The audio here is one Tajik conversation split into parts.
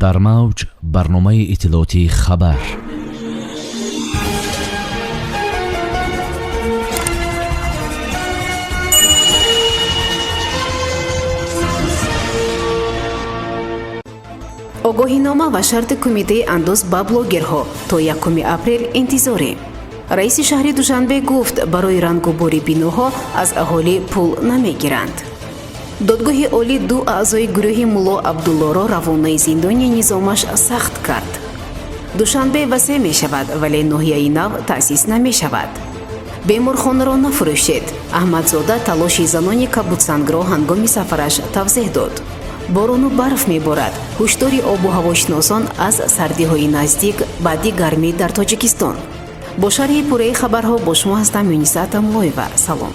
Дар мавҷ барномаи иттилоотии «Хабар». Огоҳинома ва шарти Кумитаи андоз ба блогерҳо: то 1 апрел интизорем. Раиси шаҳри Душанбе гуфт, барои рангубори биноҳо аз аҳолӣ пул намегиранд. Додгоҳи олӣ ду аъзои гурӯҳи Мулло Абдуллоро равонаи зиндони низомаш сахт кард. Душанбе васеъ мешавад, вале ноҳияи нав таъсис намешавад. Беморхонаро нафурӯшед. Аҳмадзода талоши занони кабудсангро ҳангоми сафараш тавзеҳ дод. Борону барф меборад. Ҳушдори обу ҳавошиносон аз сардиҳои наздик баъди гармӣ дар Тоҷикистон. Бо шарҳи пурраи хабарҳо бо шумо ҳастам Юниса Атамуллоева. Салом.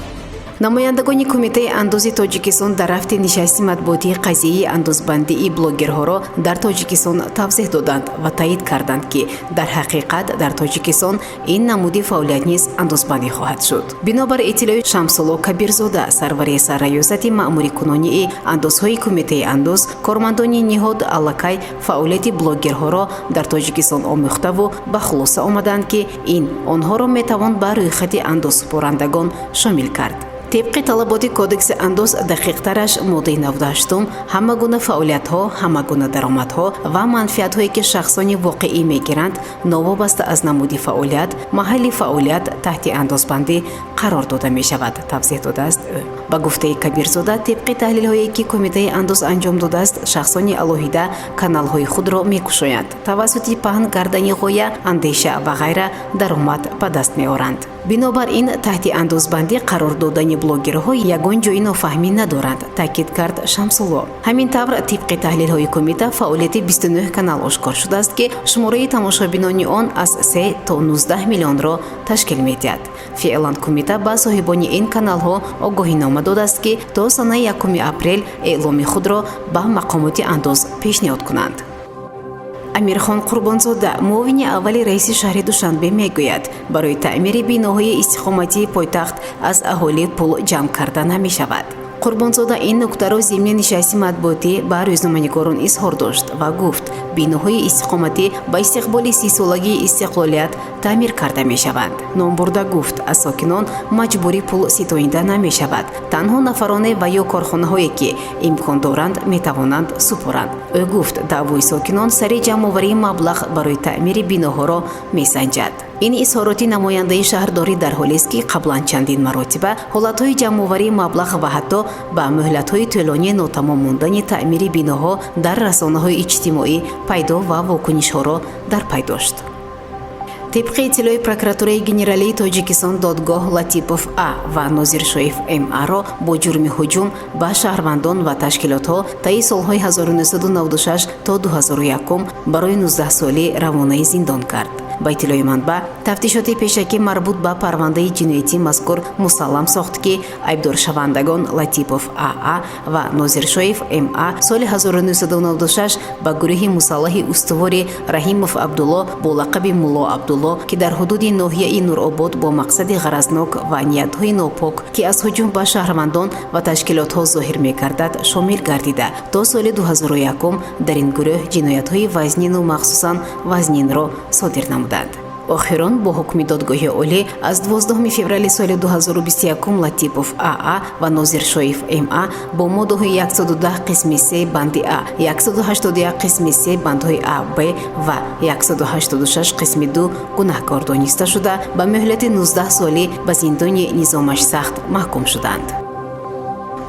Намояндагони Кумитаи андози Тоҷикистон дар рафти нишасти матбуотии қазияи андозбандии блогерҳоро дар Тоҷикистон тавзеҳ доданд ва таъид карданд, ки дар ҳақиқат дар Тоҷикистон ин намуди фаъолият низ андозбандӣ хоҳад шуд. Бинобар иттилои Шамсулло Кабирзода, сарвари сарраёсати маъмурикунонии андозҳои Кумитаи андоз, кормандони ниҳод аллакай фаъолияти блогерҳоро дар Тоҷикистон омӯхтаву ба хулоса омаданд, ки ин онҳоро метавон ба рӯйхати андозсупорандагон шомил кард. Тибқи талаботи Кодекси андоз, дақиқтараш моддаи 98, ҳама гуна фаъолиятҳо, ҳама гуна даромадҳо ва манфиатҳое, ки шахсони воқеӣ мегиранд, новобаста аз намуди фаъолият, маҳалли фаъолият, таҳти андозбандӣ қарор дода мешавад, тавзеҳ додааст ӯ. Ба гуфтаи Кабирзода, тибқи таҳлилҳое, ки Кумитаи андоз анҷом додааст, шахсони алоҳида каналҳои худро мекушоянд, тавассути паҳн кардани ғоя, андеша ва ғайра даромад ба даст меоранд. Бинобар ин, таҳти андозбандӣ қарор додани блогерҳо ягон ҷои нофаҳмӣ надоранд, таъкид кард Шамсулло. Ҳамин тавр, тибқи таҳлилҳои кумита, фаъолияти 29 канал ошкор шудааст, ки шумораи тамошобинони он аз 3 то 19 миллионро ташкил медиҳад. Феълан кумита ба соҳибони ин каналҳо огоҳинома додааст, ки то санаи 1 апрел эъломи худро ба мақомоти андоз пешниҳод кунанд. Амирхон Қурбонзода, муовини аввали раиси шаҳри Душанбе, мегӯяд, барои таъмири биноҳои истиқоматии пойтахт аз аҳолӣ пул ҷамъ карда намешавад. Қурбонзода ин нуктаро зимни нишасти матбуотӣ ба рӯзноманигорон изҳор дошт ва гуфт, биноҳои истиқоматӣ ба истиқболи 30-солагии истиқлолият таъмир карда мешаванд. Номбурда гуфт, аз сокинон маҷбурӣ пул ситонида намешавад, танҳо нафароне ва ё корхонаҳое, ки имкон доранд, метавонанд супоранд. Ӯ гуфт, даъвои сокинон сари ҷамъоварии маблағ барои таъмири биноҳоро месанҷад. Ин изҳороти намояндаи шаҳрдорӣ дар ҳолест, ки қаблан чандин маротиба ҳолатҳои ҷамъоварии маблағ ва ҳатто ба муҳлатҳои тӯлонии нотамом мондани таъмири биноҳо дар расонаҳои иҷтимоӣ пайдо ва вокунишҳоро дар пай дошт. Тибқи иттилои Прокуратураи генералии Тоҷикистон, додгоҳ Латипов А ва Нозиршоев М Аро бо ҷурми ҳуҷум ба шаҳрвандон ва ташкилотҳо таи солҳои 1996 то 2001 барои 19 солӣ равонаи зиндон кард. Ба иттилои манбаъ, тафтишоти пешакӣ марбут ба парвандаи ҷиноятии мазкур мусаллам сохт, ки айбдоршавандагон Латипов Аа ва Нозиршоев Ма соли 1996 ба гурӯҳи мусаллаҳи устувори Раҳимов Абдулло бо лақаби Мулло Абдулло, ки дар ҳудуди ноҳияи Нуробод бо мақсади ғаразнок ва ниятҳои нопок, ки аз ҳуҷум ба шаҳрвандон ва ташкилотҳо зоҳир мегардад, шомил гардида, то соли 2001 дар ин гурӯҳ ҷиноятҳои вазнину махсусан вазнинро содир намуданд. Охирон бо ҳукми Додгоҳи олӣ аз 12 феврали соли 2021 Латипов Аа ва Нозиршоев Ма бо моддаҳои 110 қисми 3 банди А, 181 қисми 3 бандҳои А, Б ва 186 қисми 2 гунаҳкор дониста шуда, ба муҳлати 19 солӣ ба зиндони низомаш сахт маҳкум шуданд.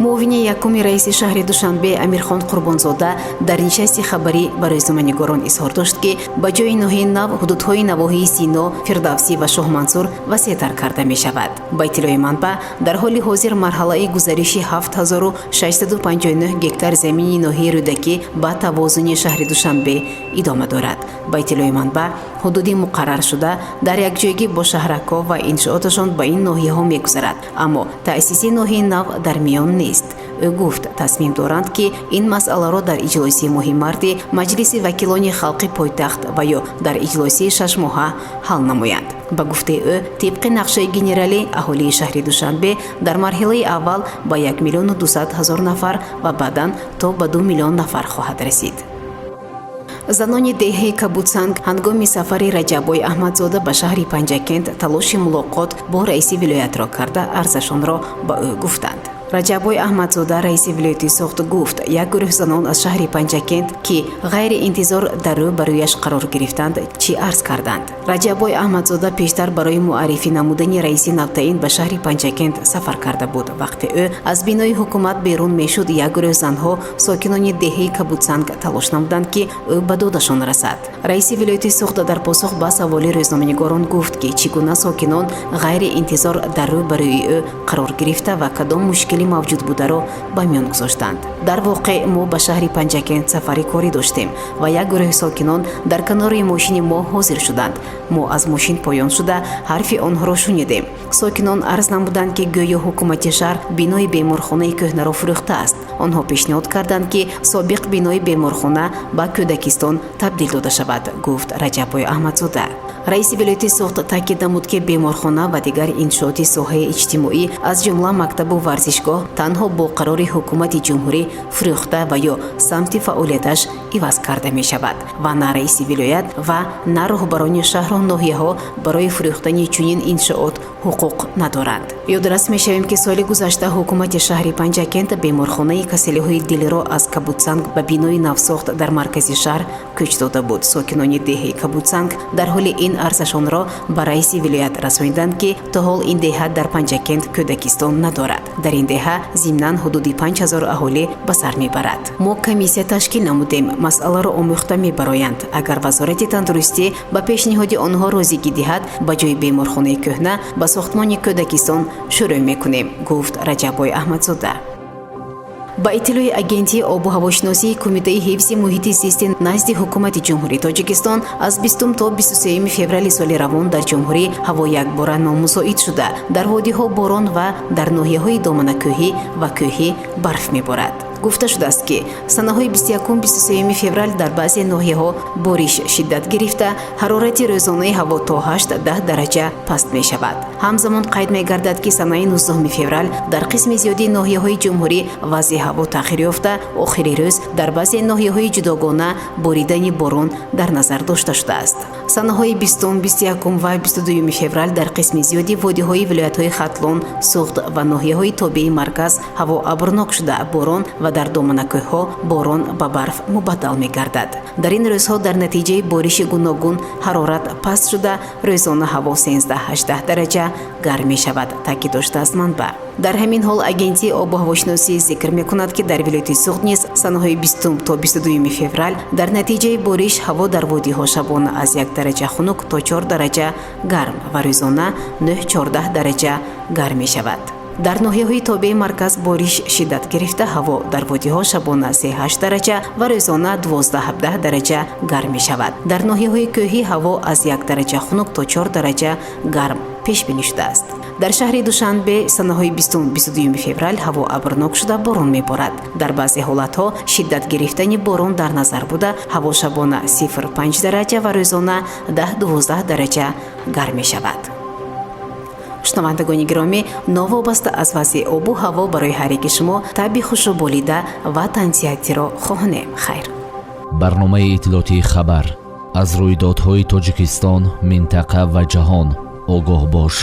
Муовини якуми раиси шаҳри Душанбе Амирхон Қурбонзода дар нишасти хабарӣ ба рӯзноманигорон изҳор дошт, ки ба ҷои ноҳияи нав ҳудудҳои навоҳии Сино, Фирдавсӣ ва Шоҳмансур васеътар карда мешавад. Ба иттилои манбаъ, дар ҳоли ҳозир марҳалаи гузариши 7659 гектар замини ноҳияи Рӯдакӣ ба тавозуни шаҳри Душанбе идома дорад. Ба иттилои манбаъ, ҳудуди муқарраршуда дар якҷоягӣ бо шаҳракҳо ва иншооташон ба ин ноҳияҳо мегузарад, аммо таъсиси ноҳияи нав дар миён нест. Ӯ гуфт, тасмим доранд, ки ин масъаларо дар иҷлосияи моҳи марти Маҷлиси вакилони халқи пойтахт ва ё дар иҷлосияи шашмоҳа ҳал намоянд. Ба гуфтаи ӯ, тибқи нақшаи генералӣ, аҳолии шаҳри Душанбе дар марҳилаи аввал ба 1 200 000 нафар ва баъдан то ба 2 миллион нафар хоҳад расид. Занони деҳаи Кабудсанг ҳангоми сафари Раҷаббой Аҳмадзода ба шаҳри Панҷакент талоши мулоқот бо раиси вилоятро карда, арзашонро ба ӯ гуфтанд. Раҷаббой Аҳмадзода, раиси вилояти Суғд, гуфт, як гурӯҳ занон аз шаҳри Панҷакент, ки ғайриинтизор дар рӯ ба рӯяш қарор гирифтанд, чӣ арз карданд. Раҷаббой Аҳмадзода пештар барои муаррифӣ намудани раиси навтаъин ба шаҳри Панҷакент сафар карда буд. Вақте ӯ аз бинои ҳукумат берун мешуд, як гурӯҳ занҳо, сокинони деҳаи Кабудсанг, талош намуданд, ки ӯ ба додашон расад. Раиси вилояти Суғд дар посух ба саволи рӯзноманигорон гуфт, ки чӣ гуна сокинон ғайриинтизор дар рӯ ба рӯи ӯ қарор гирифта ва кадом мушкилӣ мавҷуд бударо ба миён гузоштанд. Дар воқеъ, мо ба шаҳри Панҷакент сафари корӣ доштем ва як гурӯҳи сокинон дар канори мошини мо ҳозир шуданд. Мо аз мошин поён шуда, ҳарфи онҳоро шунидем. Сокинон арз намуданд, ки гӯё ҳукумати шаҳр бинои беморхонаи кӯҳнаро фурӯхтааст. Онҳо пешниҳод карданд, ки собиқ бинои беморхона ба кӯдакистон табдил дода шавад, гуфт Раҷаббой Аҳмадзода. Раиси вилояти Суғд таъкид намуд, ки беморхона ва дигар иншооти соҳаи иҷтимоӣ, аз ҷумла мактабу варзишгоҳ, танҳо бо қарори ҳукумати ҷумҳурӣ фурӯхта ва ё самти фаъолияташ иваз карда мешавад ва на раиси вилоят ва на роҳбарони шаҳру ноҳияҳо барои фурӯхтани чунин иншоот ҳуқуқ надоранд. Ёдрас мешавем, ки соли гузашта ҳукумати шаҳри Панҷакент беморхонаи касалиҳои дилро аз Кабудсанг ба бинои навсохт дар маркази шаҳр кӯч дода буд. Сокинони деҳаи Кабудсанг дар ҳоли ин арзашонро ба раиси вилоят расониданд, ки то ҳол ин деҳа дар Панҷакент кӯдакистон надорад. Дар ин деҳа зимнан ҳудуди 5000 аҳолӣ ба сар мебарад. Мо комиссия ташкил намудем, масъаларо омӯхта мебароянд. Агар Вазорати тандурустӣ ба пешниҳоди онҳо розигӣ диҳад, ба ҷои беморхонаи кӯҳна ба сохтмони кӯдакистон шурӯъ мекунем, гуфт Раҷаббой Аҳмадзода. Ба иттилои Агентии обу ҳавошиносии Кумитаи ҳифзи муҳити зисти назди Ҳукумати Ҷумҳурии Тоҷикистон, аз 20 то 23 феврали соли равон дар ҷумҳурӣ ҳаво якбора номусоид шуда, дар водиҳо борон ва дар ноҳияҳои доманакӯҳӣ ва кӯҳӣ барф меборад. Гуфта шудааст, ки санаҳои 21-23 феврал дар баъзе ноҳияҳо бориш шиддат гирифта, ҳарорати рӯзонаи ҳаво то 8-10 дараҷа паст мешавад. Ҳамзамон қайд мегардад, ки санаи 19 феврал дар қисми зиёди ноҳияҳои ҷумҳурӣ вазъи ҳаво тағйир ёфта, охири рӯз дар баъзе ноҳияҳои ҷудогона боридани борон дар назар дошта шудааст. Санаҳои 20, 21 ва 22 феврал дар қисми зиёди водиҳои вилоятҳои Хатлон, Суғд ва ноҳияҳои тобеи марказ ҳаво абрнок шуда, борон ва дар доманакӯҳҳо борон ба барф мубаддал мегардад. Дар ин рӯзҳо дар натиҷаи бориши гуногун ҳарорат паст шуда, рӯзона ҳаво 13-18 дараҷа гарм мешавад, таъкид доштааст манбаъ. Дар ҳамин ҳол Агентии обу ҳавошиносӣ зикр мекунад, ки дар вилояти Суғд низ санаҳои 20 то 22 феврал дар натиҷаи бориш ҳаво дар водиҳо шабона аз 1 дараҷа хунук то 4 дараҷа гарм ва рӯзона 9-14 дараҷа гарм мешавад. Дар ноҳияҳои тобеи марказ бориш шиддат гирифта, ҳаво дар водиҳо шабона 3-8 дараҷа ва рӯзона 12-17 дараҷа гарм мешавад. Дар ноҳияҳои кӯҳӣ ҳаво аз 1 дараҷа хунук то 4 дараҷа гарм пешбинӣ шудааст. Дар шаҳри Душанбе санаҳои 20-22 феврал ҳаво абрнок шуда, борон меборад. Дар баъзе ҳолатҳо шиддат гирифтани борон дар назар буда, ҳаво шабона 0,5 дараҷа ва рӯзона 10-12 дараҷа гарм мешавад. Шунавандагони гиромӣ, новобаста аз вазъи обу ҳаво, барои ҳар яки шумо табъи хушу болида ва тансиҳатиро хоҳонем. Хайр. Барномаи иттилоотии «Хабар». Аз рӯйдодҳои Тоҷикистон, минтақа ва ҷаҳон огоҳ бош.